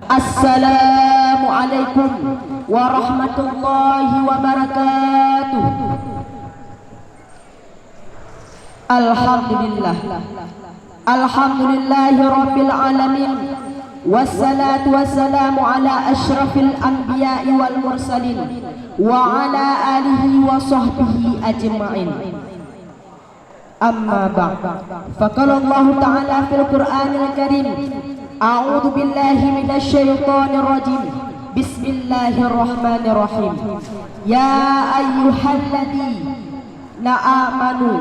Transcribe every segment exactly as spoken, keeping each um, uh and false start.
Assalamualaikum warahmatullahi wabarakatuh. Alhamdulillah. Alhamdulillahi rabbil alamin. Wassalatu wassalamu ala asyrafil anbiya'i wal mursalin wa ala alihi wa sahbihi ajma'in. Amma ba'd. Faqala Allahu ta'ala fil Qur'anil Karim, a'udzu billahi minasy syaithanir rajim. Bismillahirrahmanirrahim. Ya ayyuhalladzina amanu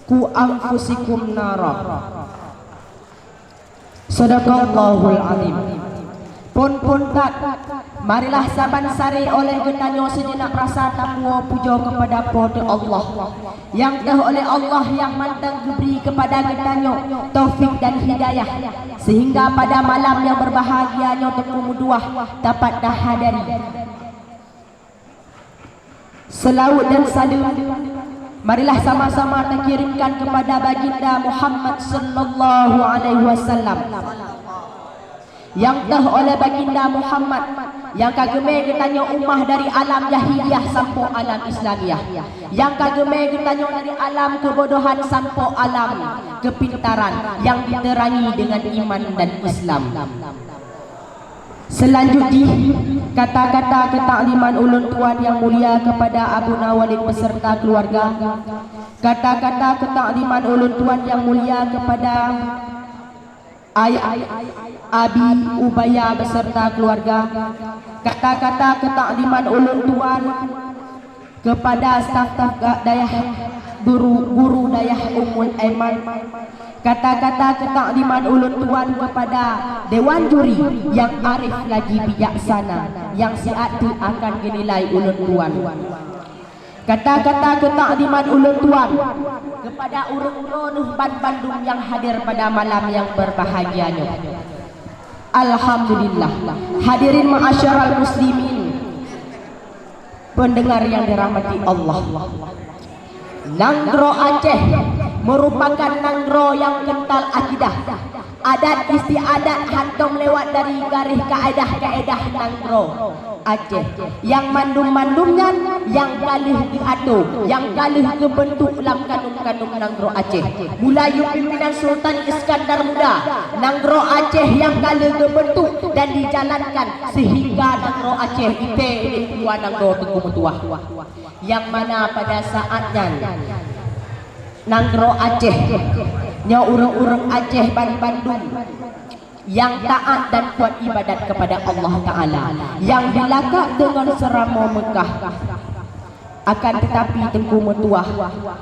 qu anfusakum nara. Sadaqallahul azim. Phon-phon that, marilah saban sari oleh geutanyoe sijeunap rasa tapuwoe pujoe keupada Po teu Allah, nyang teuh oleh Allah nyang mantong geubri keupada geutanyoe taufik dan hidayah, sehingga pada malam nyang berbahagia nyoe Teungku meutuah dapat tahadari. Seulaweuet dan saleuem marilah sama-sama takirimkan keupada Baginda Muhammad sallallahu alaihi wasallam. Nyang teuh oleh Baginda Muhammad nyang ka geumé geutanyoe ummah dari alam jahiliyah sampoe alam Islamiyah, nyang ka geumé geutanyoe dari alam keubodohan sampoe alam keupintaran nyang jiteurangi deungon iman dan Islam. Seulanjut jih, kata-kata keutakliman ulôn tuan nyang mulia keupada Abuna Walid beserta keuluwarga. Kata-kata keutakliman ulôn tuan nyang mulia keupada Ayah Abi Ubaya beserta keuluwarga. Kata-kata keutakliman ulôn tuan keupada staf-staf ga-, dayah guru, guru dayah Ummul Aiman. Kata-kata keutakliman ulôn tuan keupada dewan juri nyang arif lagi bijaksana, nyang siat teuk akan geunilai ulôn tuan. Kata-kata keutakliman ulôn tuan keupada ureuëng droeneuh banbandum nyang hadir pada malam nyang berbahagia nyoe. Alhamdulillah, hadirin ma'asyiral muslimin, pendengar yang dirahmati Allah. Nanggroe Aceh merupakan nanggroe nyang kental akidah. Adat istiadat hantom lewat dari garéh kaedah-kaedah nanggroe Aceh. Nyang mandum-mandum nyan nyang ka lheueh geuato, nyang ka lheueh geubeuntuk lam kandum-kandum nanggroe Aceh. Mulai u pimpinan Sultan Iskandar Muda, nanggroe Aceh nyang ka lheueh geubeuntuk dan dijalankan sehingga nanggroe Aceh itée lé dua nanggroe Teungku meutuah. Nyang mana pada saat nyan nanggroe Aceh nyoe ureuëng-ureuëng Aceh banbandum nyang taát dan kuat ibadat keupada Allah Taala, nyang dilakak deungon seuramoe Meukah. Akan teutapi Teungku meutuah,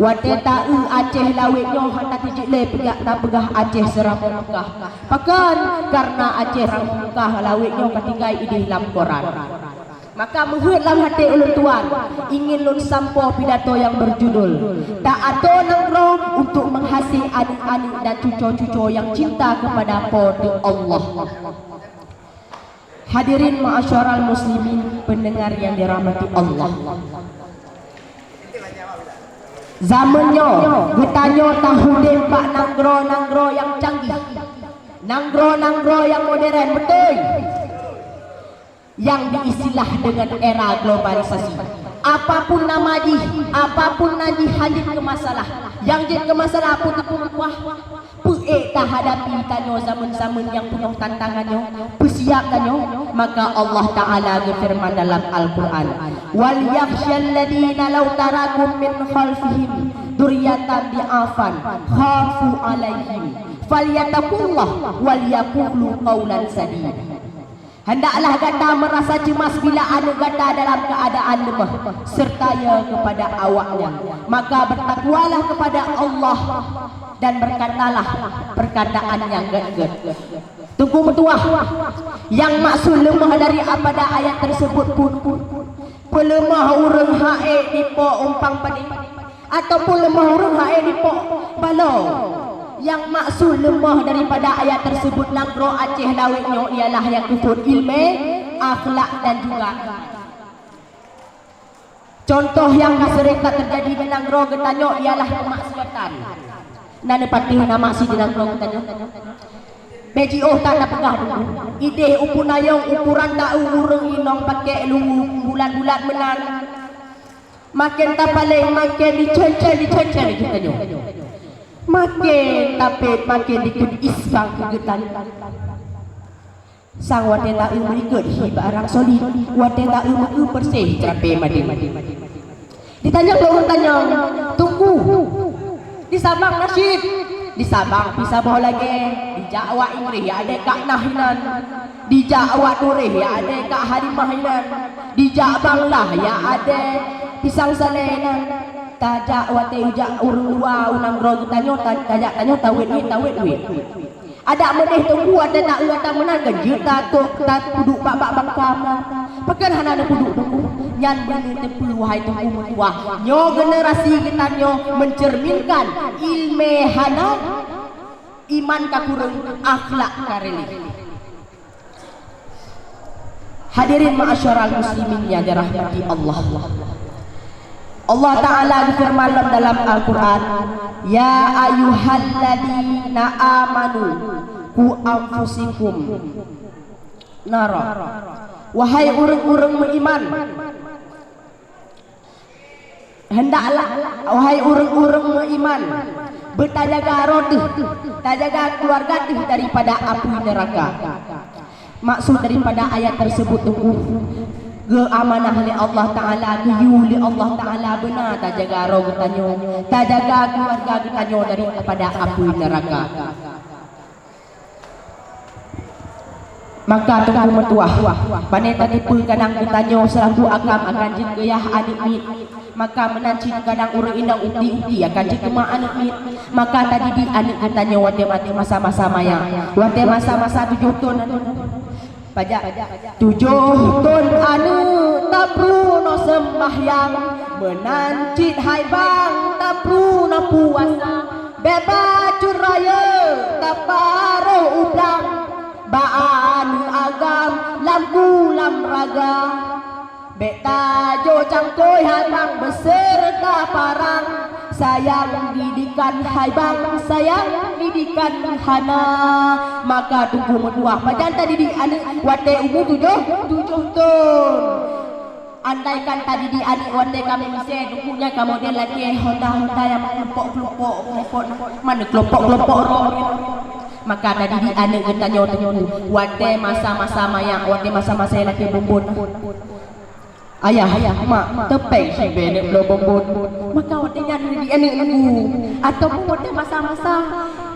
watée taeu Aceh lawét nyoe hana tijeuet lé peugah tapeugah Aceh seuramoe Meukah. Pakon? Kareuna Aceh seuramoe Meukah lawét nyoe ka tinggai idéh lam koran. Maka meuheuet lam até ulôn tuan, ingin lôn sampoe pidato nyang beujudul, "Taatoe Nanggroe untuk meuhasé aneuëk-aneuëk dan cucoe-cucoe nyang cinta keupada Po teu Allah." Hadirin ma'asyiral muslimin, pendengar yang dirahmati Allah. Zaman nyoe, geutanyoe taudeb bak nanggroe-nanggroe nyang canggih, nanggroe-nanggroe nyang modern, beutôi? Nyang diistilah deungon era globalisasi. Apapun nama jih, apapun nan jih hana jeuet keu masalah. Nyang jeuet keu masalah peue teupeu meutuah, peue ék tahadapi tanyoe zaman-zaman nyang peunoh tantangan nyoe, peusiap tanyoe? Maka Allah Taala geufeureuman dalam Al-Qur'an, "Wal yakhsyalladzina law taraku min khalfihim dzurriyyatan dhi'afan khafu 'alaihim falyattaqullah wal yaqulu qaulan sadida." Hendaklah gata meurasa ceumas bila aneuëk gata dalam keuadaan leumah, serta ya keupada awaknyan. Maka beutakwalah keupada Allah dan beukatalah peurkataan nyang gét-gét. Teungku meutuah, nyang maksud leumah daripada ayat teuseubut pun, peuleumah ureuëng ha'ék dipo umpang padé, ataupun leumah ureuëng ha'ék dipo balo. Nyang maksud leumah daripada ayat teuseubut nanggroe Aceh lawét nyoe ialah nyang keuphon iéleumé, akhlak dan juga. Cuntoh nyang ka seuréng that teujadi di nanggroe geutanyoe ialah keumaksiatan. Na neupatéh nama si di nanggroe geutanyoe? Bèk jiôh that tapeugah Teungku, idéh u Peunayeung, u Puran Dau ureueng inong pakèk luwu bulat-bulat meunan. Maken tapaleng, maken dicen-cen, dicen-cen geutanyoe. Maken tapet, maken dikheun isbang keu geutanyoe. Sang watèe taeu meulikot hi barang solid, watèe taeu meukeue peureséh hi teurapé madé. Ditanyong lé ureueng tanyong, "Teungku, di Sabang na cit, di Sabang pih saboh lagèe, dijak awak Inggréh ya adèe kak nah inan, dijak awak Turéh ya adèe kak Halimah inan, dijak Banglah ya adèe pisang salè inan." Tajak watèe ijak ureueng luwa u nanggroe geutanyoe, ta-, tajak tanyoe tawét wét, tawét wét. Adak meudéh Teungku watèe taeu ata meunan kan jeuet takot tapeuduek bak-bak bangka meunan. Pakon hana neupeuduek Teungku? Nyan beuneuteupeu wahai Teungku meutuah. Nyoe generasi geutanyoe mencerminkan ileumèe hana, iman ka kureueng, akhlak ka réléh. Hadirin ma'asyiral muslimin yang dirahmati Allah. Allah Ta'ala geufeureuman lom dalam Al-Quran, "Ya ayyuhalladzina amanu, qu anfusakum nara." Wahai ureueng-ureueng meuiman, hendaklah, wahai ureueng-ureueng meuiman, beutajaga droe teuh, tajaga keuluwarga teuh daripada apui neuraka. Maksud daripada ayat tersebut Teungku, geuamanah lé Allah Ta'ala, geuyue lé Allah Ta'ala beuna tajaga droe geutanyoe, tajaga keuluwarga geutanyoe daripada apui neuraka. Maka Teungku meutuah, pane tateupeue kadang geutanyoe seulaku akam akan jeuet keu yah aneuk miet. Maka meunan cit kadang ureueng inong uti-uti akan jeuet keu ma aneuk miet. Maka tadidik aneuk geutanyoe watèe masa-masa maya, watèe masa-masa tujoh thon aneuk. Pajak tujoh thon aneuk tapeurunoe seumbahyang, meunan cit hai bang tapeurunoe puasa. Bèk bacut rayeuk taparoh u blang, bak aneuk agam lam kulam raga. Bèk tajok cangkôi hai bang beuseureuta parang, sayang didikan hai bang, sayang didikan hana. Maka Teungku meutuah, pajan tadidik aneuk watèe umu tujoh, tujoh thon. Andaikan tadidik aneuk watèe kamoe misé, Teungku, nyan kamoe deh lakèe honda-honda nyang meukeulumpok-keulumpok, keulumpok na, mana keulumpok-keulumpok roh. Maka tadidik aneuk geutanyoe Teungku, watèe masa-masa maya, watèe masa-masa lakèe bonbon. Ayah, mak, teupeng sibèe neuk bloe bonbon. Maka watèe nyan didik aneuk Teungku, ataupun watèe masa-masa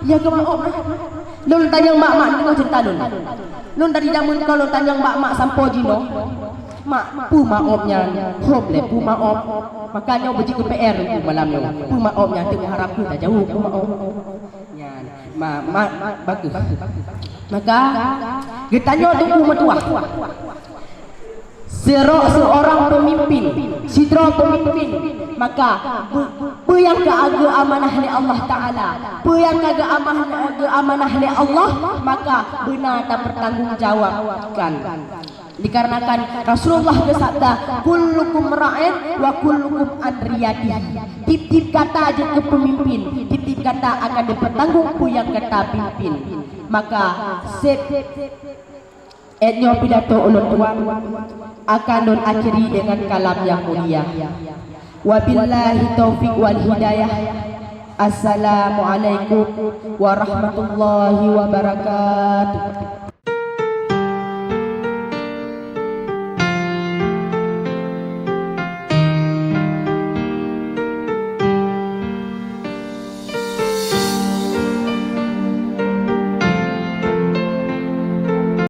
ya geumaoh. Lôn tanyong mak, mak, deungö ceurita lôn. Lôn dari jameun ka lôn tanyong mak, mak sampoe jinoe. Mak, peue maoh nyan? Hom lé peue maoh. Maka nyoe beujeuet keu P R Teungku malam nyoe. Peue maoh nyan, teuk meuharap keu tajaweueb peue maoh. Nyan, ma, ma, bagus. Maka geutanyoe Teungku meutuah. Sidroe seurang peumimpin, sidroe peumimpin, maka peue, peue nyang ka geuamanah lé Allah Ta'ala, peue nyang ka geuamanah, geuamanah lé Allah, maka beuna tapeurtanggong jawabkan. Dikarenakan Rasulullah geusabda, "Kullukum ra'in wa kullukum an riyatihi." Tiep-tiep gata jeuet keu peumimpin, tiep-tiep gata akan dipeurtanggong peue nyang gata pimpin. Maka seb, eh, nyoe pidato ulôn tuan akan lôn akhiri dengan kalam nyang mulia. Wabillahi taufiq wal hidayah. Assalamualaikum warahmatullahi wabarakatuh.